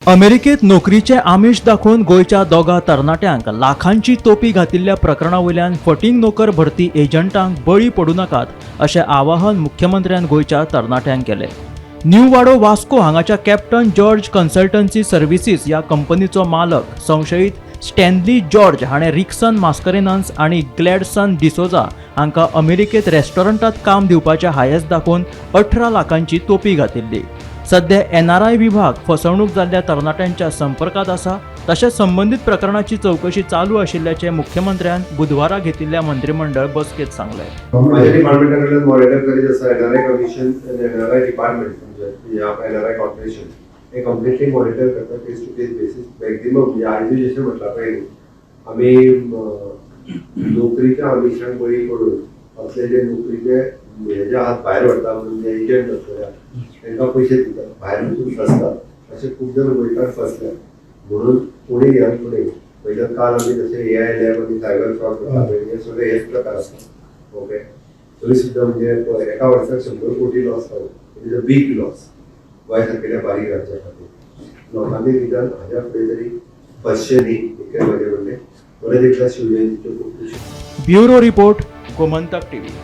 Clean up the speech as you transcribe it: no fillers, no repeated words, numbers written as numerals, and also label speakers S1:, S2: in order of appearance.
S1: अमेरिकेत नोकरीचे आमिश दाखोवन गोंयच्या दोगा तरणाट्यांक लाखांची तोपी घातिल्ल्या प्रकरणा वयल्यान फटींग नोकर भरती एजंटांक बळी पडूं नाकात, अशें आवाहन मुख्यमंत्र्यान गोंयच्या तरणाट्यांक केलें. न्यू वाडो वास्को हांगाच्या कॅप्टन जॉर्ज कन्सल्टन्सी सर्व्हिसीस ह्या कंपनीचो मालक संशयीत स्टॅनली जॉर्ज हाणें रिक्सन मास्करेनन्स आनी ग्लॅडसन डिसोजा हांकां अमेरिकेत रेस्टॉरंटात काम दिवपाचें हायस दाखोवन 18 लाखांची तोपी घातिल्ली. सध्या एनआरआय विभाग फसवणूक जाल्ल्या तरणाट्यांच्या संपर्कात आसा. तशेंच संबंदीत प्रकरणाची चवकशी चालू आशिल्ल्याचें मुख्यमंत्र्यान बुधवारा घेतिल्ल्या मंत्रिमंडळ बसकेत सांगलें.
S2: माझ्या डिपार्टमेंटा कडल्यान मॉनिटर करीत आसा. एनआरआय कमिशन, एनआरआय डिपार्टमेंट, म्हणजे एनआरआय कॉर्पोरेशन हे कम्प्लिटली मॉनिटर करता case to case basis maximum. म्हणजे आयजूय जशें म्हटलां पळय न्ही, आमी नोकरीच्या आमिशांक बळी पडून असले जे नोकरीचे हे जे आहात, भायर व्हरता म्हणून जे एजंट आसतले, तांकां पयशे दितात, भायर वचून फसतात. अशे खूब जाण गोंयकार फसल्यात. म्हणून कोणी घेवन फुडें पयल्यान काल आमी जशें एआय लॅब आनी सायबर फ्रॉड करता पळय, हे सगळे हेच प्रकार आसतात. ओके, तरी सुद्दां म्हणजे एका वर्साक 100 कोटी लॉस जालो. It is a big loss Goa सारकेल्या बारीक राज्या खातीर. लोकांनी निदान हाज्या फुडें तरी फसचें न्ही, इतकें म्हजें म्हणणें. परत एकदा शिवजयंतीच्यो खूब खुशी.
S1: Bureau report, Gomantak TV.